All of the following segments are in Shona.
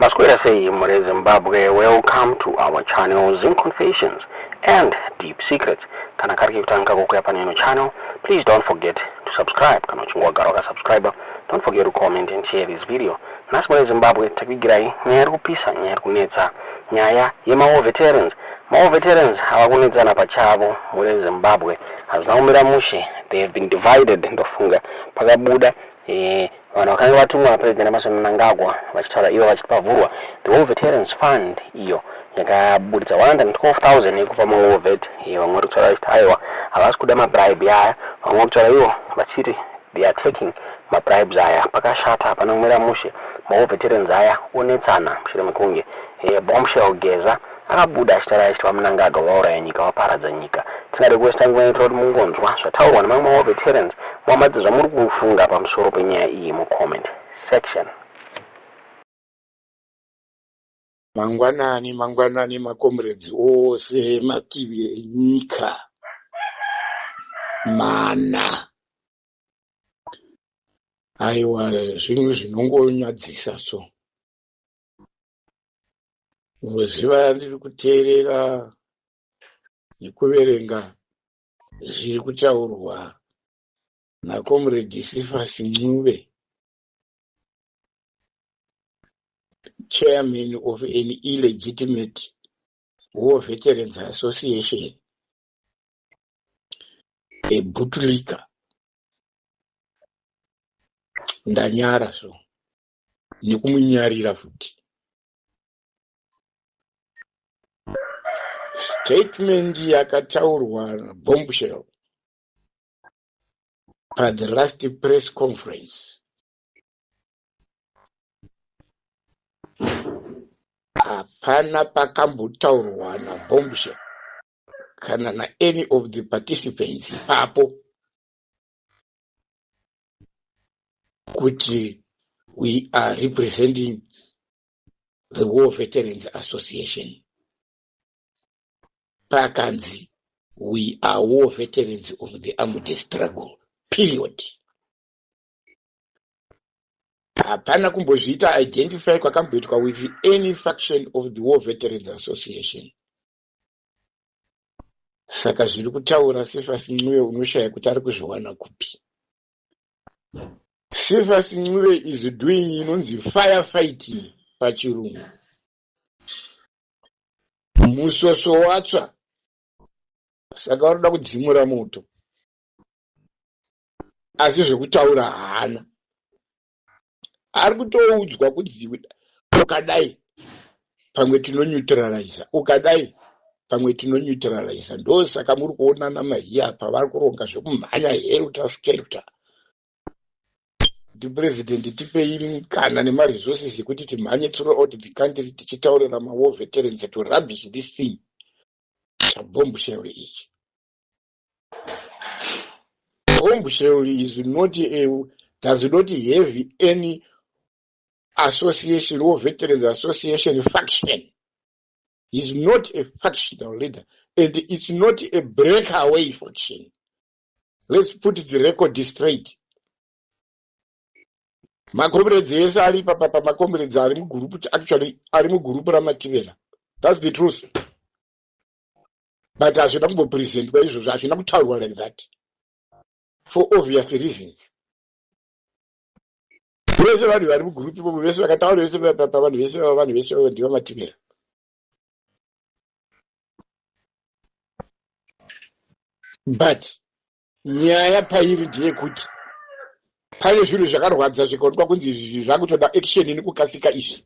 Maswera sei mure Zimbabwe, welcome to our channel Zim Confessions and Deep Secrets. Kana kari kekutanga kukuya pane ino channel, please don't forget to subscribe. Kana uchinge wagara wakasubscribe, don't forget to comment and share this video. Nhasi mure Zimbabwe takuigirai nyaya iri kupisa, nyaya iri kunetsa, nyaya yemawar veterans. Mawar veterans ava kunetsana pachavo mure Zimbabwe, hazvina kumira mushe. They have been divided. Ndofunga pakabuda eh, Vanhu vakange vatumwa naPresident Emmerson Mnangagwa vachitaura ivo vachiti pavhurwa the War Veterans Fund iyo yakaburitsa 112,000 yekupa mawar vet. Eh, vamwe vari kutaura vachiti aiwa havasi kuda mabribe aya, vamwe vari kutaura ivo vachiti they are taking mabribes aya. Pakashata hapana kumira mushe, mawar veterans aya onetsana mushure mekunge eh, Bombshell Geza akabuda achitaura achiti VaMnangagwa vauraya nyika vaparadza nyika. Tisingade kuwesta nguva inotora kuti mungonzwa zvataurwa nemamwe mawar veterans muamadze zvamuri kufunga pamusoro penyaya iyi mucomment section. Mangwanani mangwanani makomuredzi ose emativi enyika mana. Aiwa zvinhu zvinongonyadzisa so. Unoziva ndiri kuteerera nekuverenga zviri kutaurwa naComrade Cephas Ncube, chairman of an illegitimate war veterans association, a bootlicker. Ndanyara so. Nekumunyarira futi. Statement yakataurwa naBombshell pathe last press conference hapana pakambotaurwa naBombshell kana naany of the participants ipapo kuti we are representing the War Veterans Association. Pakanzi we are war veterans of the armed struggle, period. Hapana kumbozviita identify kwakamboitwa with any faction of the War Veterans Association. Saka zviri kutaura Cephas Ncube unoshaya kuti ari kuzviwana kupi. Cephas Ncube is doing inonzi fire fighting pachirungu. Musoso watsva saka vari kuda kudzimura moto asi zvekutaura haana. Ari kutoudzwa kunzi ukadai pamwe tinoneutraliza ukadai pamwe tinoneutraliza ndosaka muri kuonana mahiya apa vari kuronga zvekumhanya helter skelter kuti president tipei mukana nemaresources ekuti timhanye throughout the country tichitaurira mawar veterans to rubbish this thing chabombshell ichi bombshell is not a, does not have any association or veterans association faction He's not a factional leader and it's not a breakaway faction. Let's put the record straight. Makomredzi ese ari papa pamakomredzi ari mugurupu actually ari mugurupu ramativera. That's the truth. But hazvina kumbopresentwa izvozvo, hazvina kutaurwa like that for obvious reasons. Vese vanhu vari mugurupu imomo vese vakataura vese vanhu vese vanhu vese ndivo mativera. But nyaya pairi ndeyekuti pane zvinhu zvakarwadza zvikaonekwa kunzi izvi zvakutoda action nekukasika izvi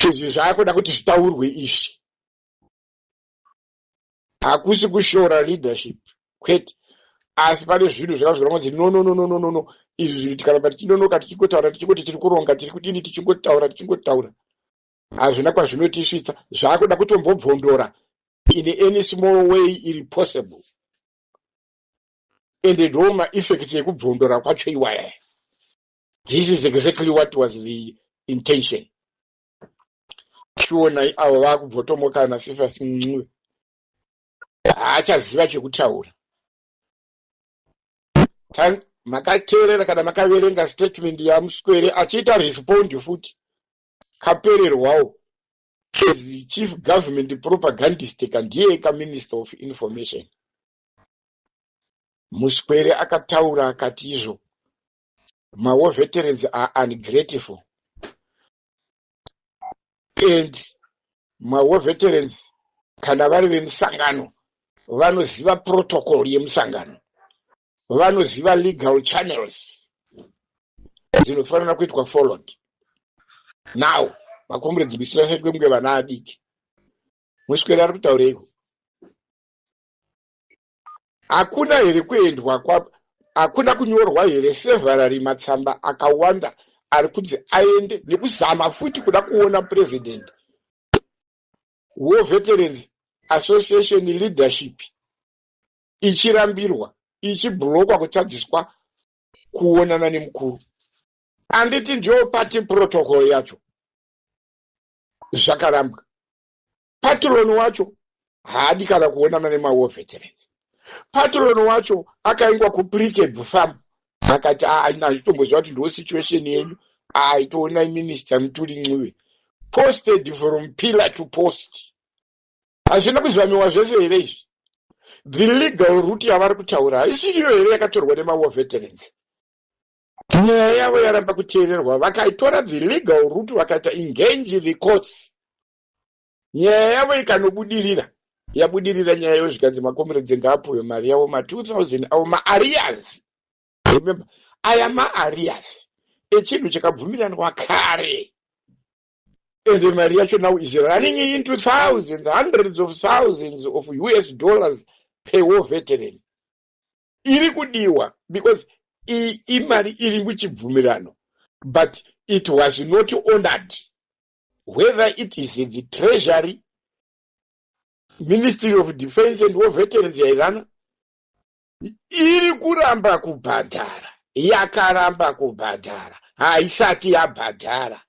izvi zvakuda kuti zvitaurwe izvi hakusi kushora leadership kwete asi pane zvinhu zvakazviona kunzi no no no no no no no izvi zvinhu tikaramba tichinonoka tichingotaura tichingoti tiri kuronga tiri kudini tichingotaura tichingotaura hazvina kwazvinotisvitsa zvakuda kutombobvondora in any small way iri possible ende ndo maeffects ekubvondora kwacho iwaya this is exactly what was the intention chionai avo vakubvotomokana Cephas Ncube haachaziva chekutaura makateerera kana makaverenga statement yamuswere achiita respond futi Kapererwawo as chief government propagandist, kandiye kaminister of information. Muswere akataura akati izvo mawar veterans are ungrateful and mawar veterans kana vari vemusangano vanoziva protocol yemusangano, vanoziva legal channels dzinofanira kuitwa followed. Now, macomrades, misirasaitwe kunge vana adiki. Muswere ari kutaureiko? Hakuna here kuendwa kwa, hakuna kunyorwa here severally matsamba akawanda ari kunzi aende nekuzama futi kuda kuona president? War Veterans Association leadership ichirambirwa, ichiblockwa, kutadziswa kuonana nemukuru. Handiti ndiyo party protocol yacho? Zvakarambwa. Patron wacho haadi kana kuonana nemawar veterans. Patron wacho akaingwa kuPrecabe Farm, akati handitombozviva kuti ndo situation yenyu. Aitoonai Minister Mthuli Ncube, posted from pillar to post. Hazvina kuzamiwa zvese here izvi? The legal route yavari kutaura haisiriyo here yakatorwa nemawar veterans? Nyaya yavo yaramba kuteererwa. Vakaitora the legal route, vakaita engage the courts, nyaya yavo ikanobudirira. Yabudirira nyaya yayo, zvikanzi macomrades ngaapuwe mari yavo, ma2000 avo, maarrears. Remember, aya maarrears echinhu chakabvumiranwa kare, and mari yacho now is running into thousands, hundreds of thousands of US dollars per war veteran iri kudiwa, because imari iri muchibvumirano, but it was not honored, whether it is the Treasury, Ministry of Defense and War Veterans yairana, iri kuramba kubhadhara. Yakaramba kubhadhara, haisati yabhadhara,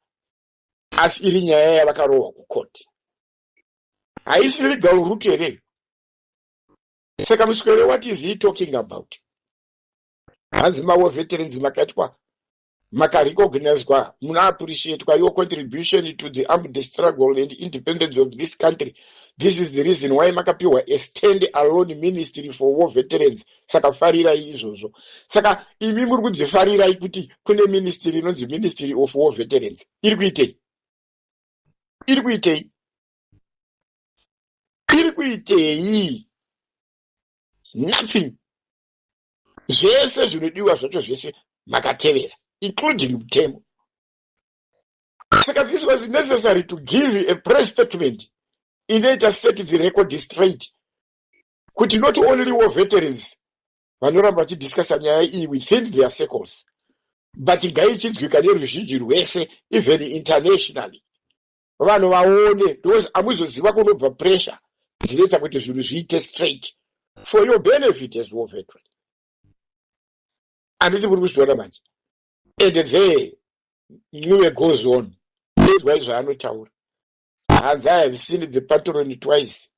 asi iri nyaya yavakarohwa kukoti. Haisi legal route here? Saka Muswere, what is he talking about? Hanzi mawar veterans makaitwa, makarecognizwa, munoappreciatwa your contribution to the armed struggle and independence of this country. This is the reason why makapiwa a stand alone ministry for war veterans. Saka farirai izvozvo. Saka imi muri kudzifarirai kuti kune ministry inonzi Ministry of War Veterans? Iri kuitei? Iri kuitei? Iri kuitei? Nothing. Zvese zvinodiwa zvacho zvese makatevera, including mutemo. Saka this was necessary to give a press statement inoita set the record straight kuti not only war veterans vanoramba vachidiscussa nyaya iyi within their circles, but ngaichinzwika neruzhinji rwese, even internationally, vanhu vaone, because hamuzoziva kunobva pressure dzinoita kuti zvinhu zviite straight for your benefit as war veteran. Handiti muri kuzviona manje? And there Ncube goes on, izwai zvaanotaura. Hanzi, "I have seen the patron twice."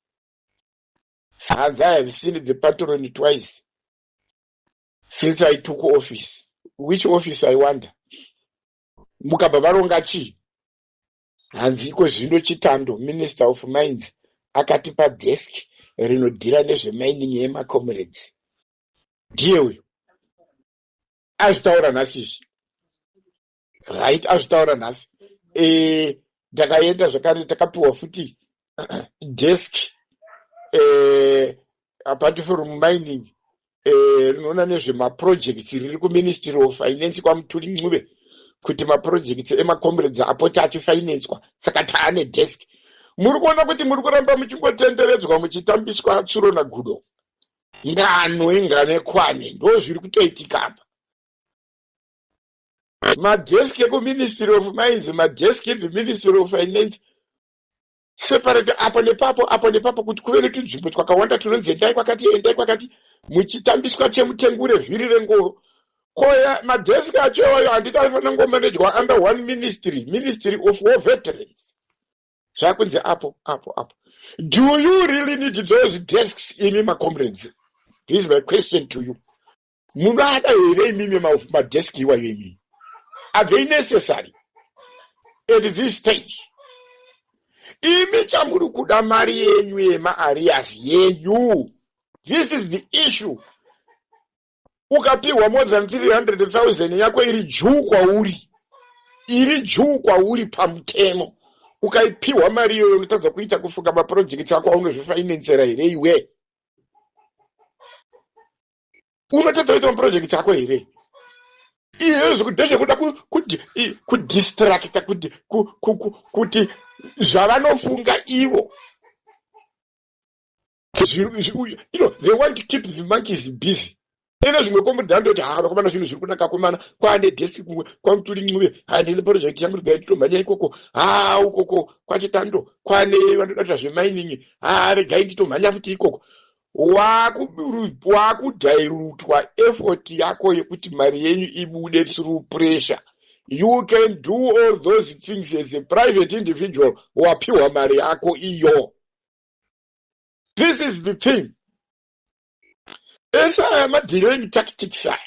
Hanzi, "I have seen the patron twice since I took office." Which office, I wonder? Mukabva varonga chii? Hanzi iko zvino Chitando, Minister of Mines, akatipa desk rinodeala nezvemining yemacomrades. Ndiye uyu azvitaura nhasi izvi, right? Azvitaura nhasi. Ndakaenda zvakare, takapiwa futi desk apart from mining, rinoona nezvemaprojects, riri kuMinistry of Finance kwaMthuli Ncube, kuti maprojects emacomrades apote achifinanswa. Saka taane desk. Muri kuona kuti muri kuramba muchingotenderedzwa, muchitambiswa tsuro nagudo, ngano ingano ekwane. Ndo zviri kutoitika apa. Madesk ekuMinistry of Mines, madesk the Ministry of Finance, separate apo nepapo, apo nepapo, kuti kuve netunzvimbo twakawanda tunonzi endai kwakati, endai kwakati, muchitambiswa chemutengure vhiri rengoro. Koya madesk acho iwayo, handiti aifanira kungomanejwa under one ministry, Ministry of War Veterans? Zvakunzi apo, apo, apo. Do you really need those desks, imi macomrades? This is my question to you. Munoada here imimi madesk iwayo imimi? Are they necessary? At this stage imi chamuri kuda mari yenyu yemaarias yenyu. This is the issue. Ukapiwa more than 300,000 yako iri juu kwauri, iri juu kwauri pamutemo. Ukaipiwa mari iyoyo unotadza kuita kufunga maprojects ako aunozvifainensera here iwe? Unotadza kuita maprojects ako here? Izvozvo ndezvekuda kudistracta kuti zvavanofunga ivo, they want to keep the monkeys busy. Ine zvimwe komudhandoti ha vakomana, zvinhu zviri kunaka komana, kwaane desk kumwe kwaMutuli Ncube, handine project yangu, regai nditomhanya ikoko. Ha, ukoko kwaChitando kwane vanoda kuita zvemining, ha, regai nditomhanya futi ikoko. Wakudilutwa effort yako yekuti mari yenyu ibude through pressure. You can do all those things as a private individual. Wapiwa mari yako iyo. This is the thing. Ese aya madelaying tactics aya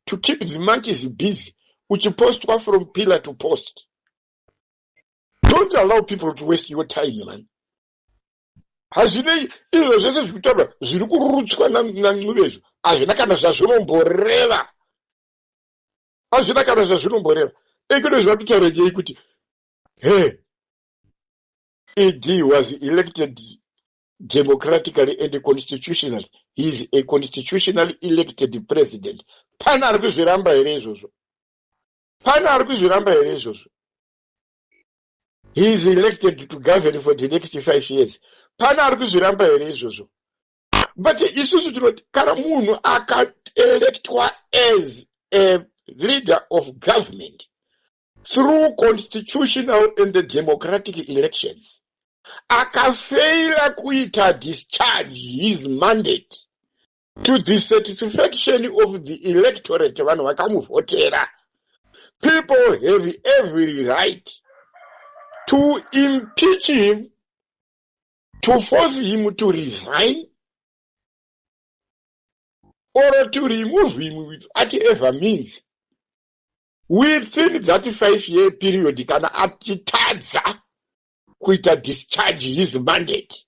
to keep the monkeys busy, uchipostwa from pillar to post. Don't allow people to waste your time, man. Hazvinei izvo zvese zviri kutaurwa, zviri kurutswa naNcube, hazvina kana zvazvinomboreva, hazvina kana zvazvinomboreva. Ekuno zvatotaura nyei kuti he ED was elected democratically and constitutionally. He is a constitutionally elected president. Pane ari kuzviramba here izvozvo? Pane ari kuzviramba here izvozvo? He is elected to govern for the next 5 years. Pane ari kuzviramba here izvozvo? But isusu tinoti kana munhu akaelectwa as a leader of government through constitutional and democratic elections, akafeira kuita discharge his mandate to the satisfaction of the electorate, vanhu vakamuvhotera, people have every right to impeach him, to force him to resign or to remove him with whatever means within that 5 year period kana achitadza kuita discharge his mandate.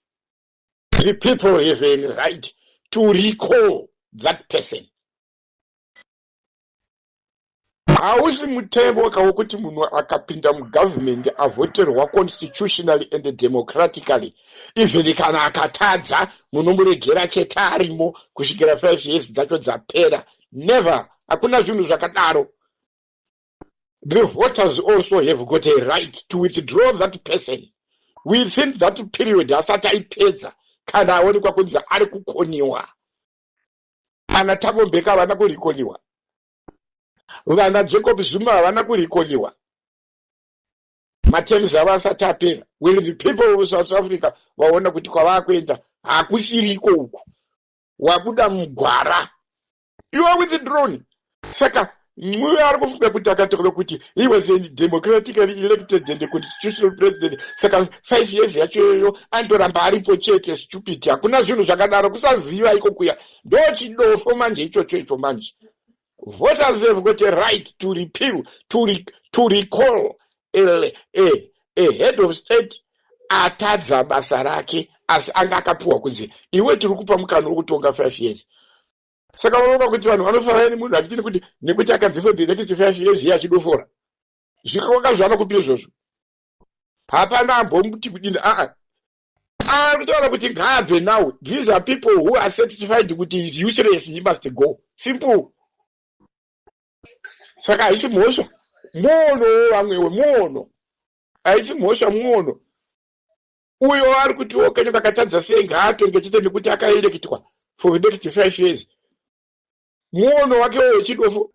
The people have a right to recall that person. Hausi mutemo kawokuti munhu akapinda mugovernment avhoterwa constitutionally and democratically, even kana akatadza, munomuregera chete arimo kusvikira 5 years dzacho dzapera. Never. Hakuna zvinhu zvakadaro. The voters also have got a right to withdraw that person within that period asati aipedza kana aonekwa kunzi ari kukoniwa. Ana Thabo Mbeki havana kurikoniwa, vana Jacob Zuma havana kurikoniwa materms avo asati apera. When the people of South Africa vaona kuti kwavakuenda hakusiriko uku, wabuda mugwara, you are withdrawn. Saka Ncube ari kufunga kuti akataura kuti he was a democratically elected and constitutional president, saka 5 years yacho iyoyo andoramba aripo chete. Stupid. Hakuna zvinhu zvakadaro. Kusaziva iko kuya ndo chidofo manje ichocho icho manje. Voters have got a right to repeal, to recall a head of state atadza basa rake, asi anga akapiwa kunzi iwe tiri kupa mukana wekutonga 5 years. Saka unoona kuti vanhu vanofara nemunhu achiti nekuti nekuti akanzi for the next 5 years iye achidofora zvikawanga zvanokupi izvozvo. Hapana ambomuti kudini. Aa, ari kutaura kuti ngaabve. Now these are people who are satisfied kuti is useless, he must go. Simple. Saka haisi mhosva, muonowo vamwewe muono, haisi mhosva, muono uyo ari kutiwo kenye kakatadza sei, ngaatonge chete nekuti akaelectwa for the next 5 years. Muono wakewo wechidofo.